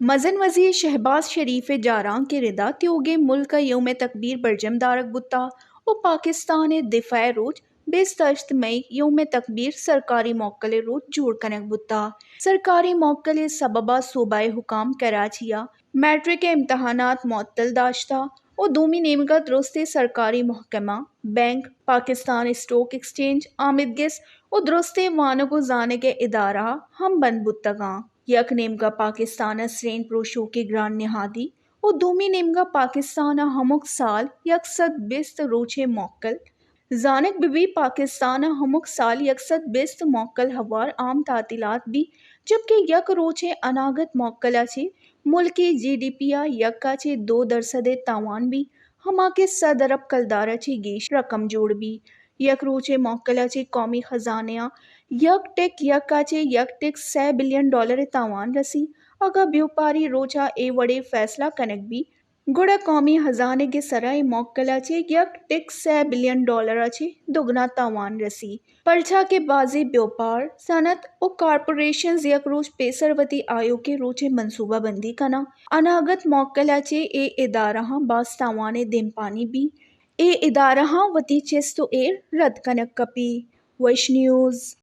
مزن وزیر شہباز شریف ءِ جارانک ءِ ردا تیوگیں ملک ءَ یوم تکبیر برجم دارگ بوتا و پاکستان ءِ دفاع ءِ روچ بیست ہشت مئی یوم تکبیر سرکاری موکل ءِ روچ جوڑ کنگ بوتا۔ سرکاری موکل ءِ سبب ءَ صوبہ ءِ حکام کراچی ءَ میٹرک ءِ امتحانات معطل داشتا و دومی نیمگ ءَ درستیں سرکاری محکمہ، بینک، پاکستان اسٹاک ایکسچینج، آمدگس و درستیں وانگ و زانگ ءِ ادارہ ہم بند بوتگاں۔ یک نیمگا پاکستان ءِ سرین پروشوکیں گران نہادی و دومی نیمگا پاکستان ءِ ہمک سال یک سد بیست روچیں موکل۔ زانگ بہ بی پاکستان ءِ ہمک سال یک سد بیست موکل ہوار عام تعطیلات بی، جبکہ یک روچیں اناگت موکل ءَ چہ ملکی جی ڈی پی ءَ یک ءَ چہ دو درسد ءِ تاوان بی، ہما کہ سد ارب کلدار ءَ چہ گیش رقم جوڑ بی۔ یک روچیں موکل ءَ چہ قومی خزانہ ءَ یک ٹک یک ءَ چہ یک ٹک سئے بلین ڈالر ءِ تاوان رسی۔ اگاں بیوپاری روچ ءَ اے وڑیں فیصلہ کنگ بی، گڑا قومی ہزانگ ءِ سرا اے موکل ءَ چہ یک ٹک سئے بلین ڈالر ءَ چہ دگنا تاوان رسی، پرچا کہ بازیں بیوپار، صنعت و کارپوریشنز یک روچ پیسر وتی آیوکیں روچ ءِ منصوبہ بندی کناں۔ اناگت موکل ءَ چہ اے ادارہاں باز تاوان ءِ دیمپانی بی۔ اے ادارہاں وتی چست و ایر رد کنگ کپی۔ وش نیوز۔